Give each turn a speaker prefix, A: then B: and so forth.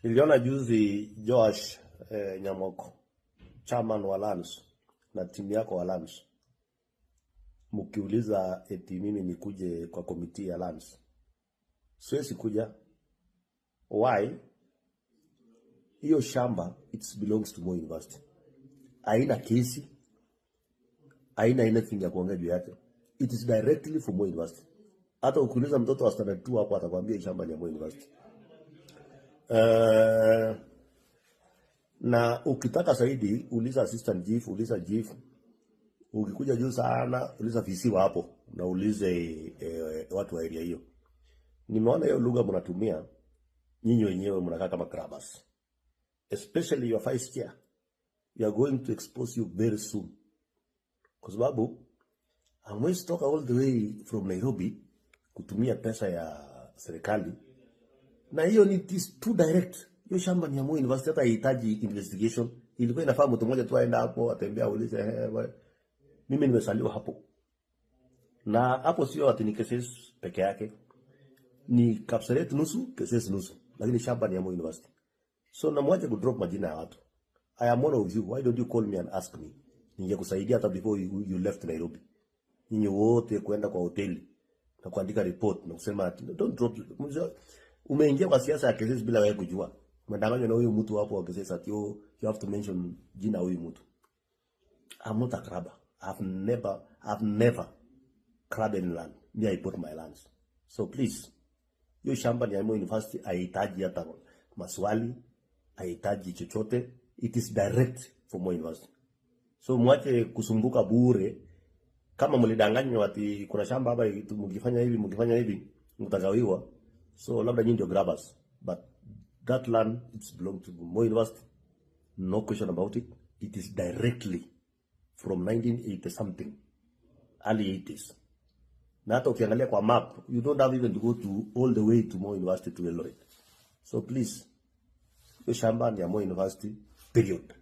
A: Niliona juzi Joash Nyamoko, chairman wa Lands na timu yako wa Lands, mkiuliza eti mimi nikuje kwa committee ya Lands. Siwezi kuja. Why? Hiyo shamba, it belongs to Moi University. Haina kesi, haina anything ya kuongea juu yake. It is directly for Moi University. Hata ukiuliza mtoto wa standard 2 hapo, atakwambia hii shamba ni ya Moi University. Na ukitaka zaidi, uliza assistant chief, uliza chief. Ukikuja juu sana, uliza VC wa hapo na ulize watu wa area hiyo. Nimeona hiyo lugha mnatumia nyinyi wenyewe, mnakaa kama grabbers. Especially your vice chair. We are going to expose you very soon. Kwa sababu hamwezi toka all the way from Nairobi kutumia pesa ya serikali, na hiyo ni, it is too direct. Hiyo shamba ni ya Moi University, hata haihitaji investigation. Ilikuwa inafaa mtu mmoja tu aenda hapo atembea, aulize, mimi nimezaliwa hapo, na hapo sio ati ni Kesses peke yake, ni Kapseret nusu, Kesses nusu, lakini shamba ni ya Moi University. So na mwache kudrop majina ya watu. I am one of you. Why don't you call me and ask me? Ningekusaidia hata before you left Nairobi. Nyinyi wote kwenda kwa hoteli na kuandika report na kusema ati don't drop. Umeingia kwa siasa ya Kesses bila wewe kujua. Umedanganywa na huyu mtu hapo wa Kesses ati, oh, you have to mention jina huyu mtu. I'm not a grabber. I've never grabbed any land. Me, I bought my lands. So please, hiyo shamba ni ya Moi University, haihitaji hata maswali, haihitaji chochote. It is direct for Moi University. So mwache kusumbuka bure. Kama mlidanganywa ati kuna shamba hapa, mkifanya hivi mtagawiwa. So labda nyinyi ndio grabbers. But that land, it's belong to Moi University. No question about it. It is directly from 1980 something, early 80s. Na hata ukiangalia kwa map, you don't have even to go to all the way to Moi University to Eldoret. So please, hiyo shamba ni ya Moi University, period.